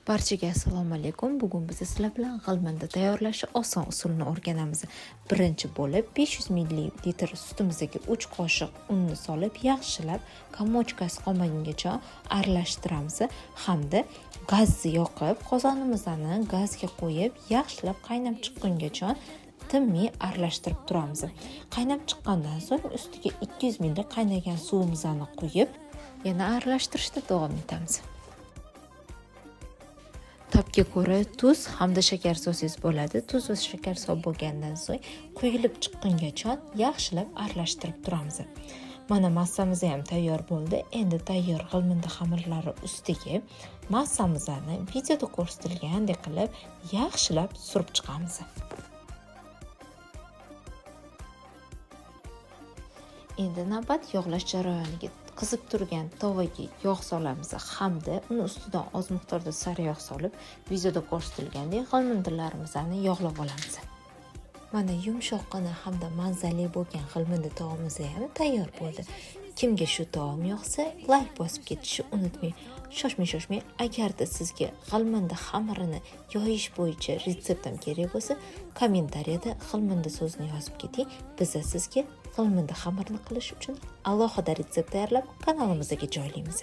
Barchaga assalomu alaykum. Bugun biz sizlar bilan g'ilmanda tayyorlashi oson usulini o'rganamiz. Birinchi bo'lib 500 ml sutimizga 3 qoshiq unni solib, yaxshilab komochkasi qolmagungacha aralashtiramiz hamda gazni yoqib, qozonimizni gazga qo'yib, yaxshilab qaynab chiqqungacha tinmay aralashtirib turamiz. Qaynab chiqqandan so'ng ustiga 200 ml qaynagan suvimizni quyib, yana aralashtirishda davom etamiz. Tabga ko'ra tuz hamda shakar solsangiz bo'ladi. Tuz va shakar solib bo'lgandan so'ng quyilib chiqqungacha yaxshilab aralashtirib turamiz. Mana massamiz ham tayyor bo'ldi. Endi tayyor g'ilmindi xamirlari ustiga massamizni videoda ko'rsatilgandek qilib yaxshilab surib chiqamiz. Endi navbat yog'lash jarayoniga. Qizib turgan tovaga yog' solamiz hamda uni ustidan oz miqdorda sariyog' solib, videoda ko'rsatilgandek g'ilmindilarimizni yog'lab olamiz. Mana yumshoqqina hamda mazali bo'lgan g'ilmindi taomimiz ham tayyor bo'ldi. Kimga shu taom yoqsa, like bosib ketishni unutmang. Shoshmang, agarda sizga g'ilmindi xamirini yoyish bo'yicha retseptim kerak bo'lsa, kommentariyada g'ilmindi so'zini yozib keting. Biz sizga g'ilmindi xamirini qilish uchun alohida retsept tayyorlab kanalimizga joylaymiz.